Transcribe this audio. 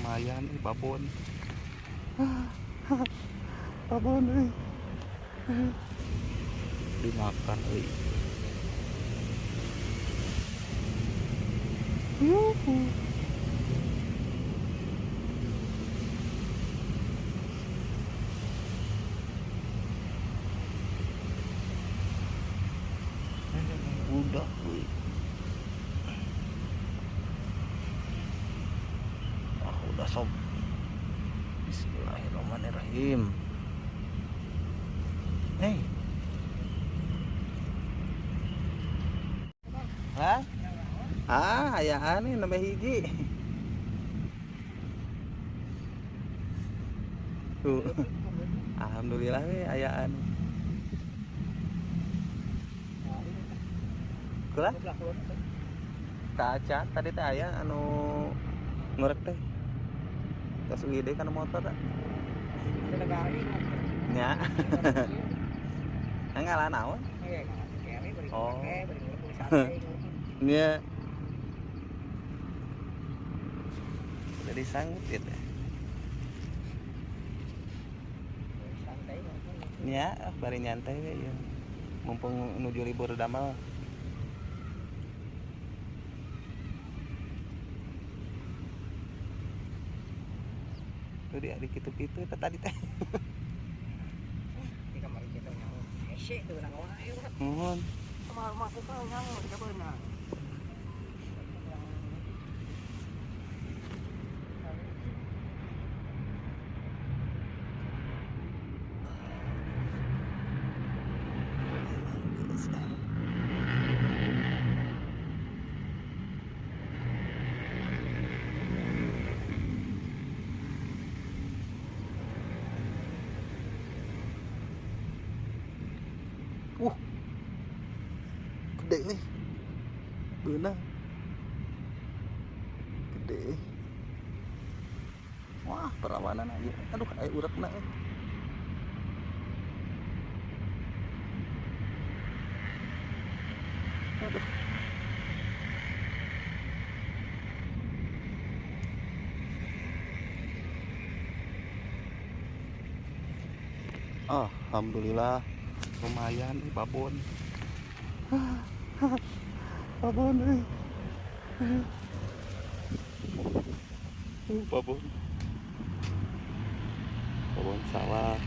Lumayan ih, babon. Babon euy. Dimakan euy. Yuhu. Udah euy. Ah, udah, sob. Bismillahirrahmanirrahim. Hey. Hah? Ah, ayaan nih nambah hiji. Tuh. Alhamdulillah we ayaan. Kula? Kaca tadi teh aya anu ngorek teh. Tos uih deui kana motor teh. Nya. Ngalah naon? Oh. Nya. Udah disanggut ya teh. Nya, bari nyantai we ieu. Mumpung nuju libur damel. Tuh dia di kitu-kitu teh tadi teh. Di kamar kita nyawa. Hese tuh nang wae. Nuhun. Kamar masuk ka nyawa di beunang. Gede nih. Beunang. Gede. Wah, perlawanan aja. Aduh, aya uratna euy. Aduh. Alhamdulillah lumayan nih babon. Babon euy. Babon. Babon sawah.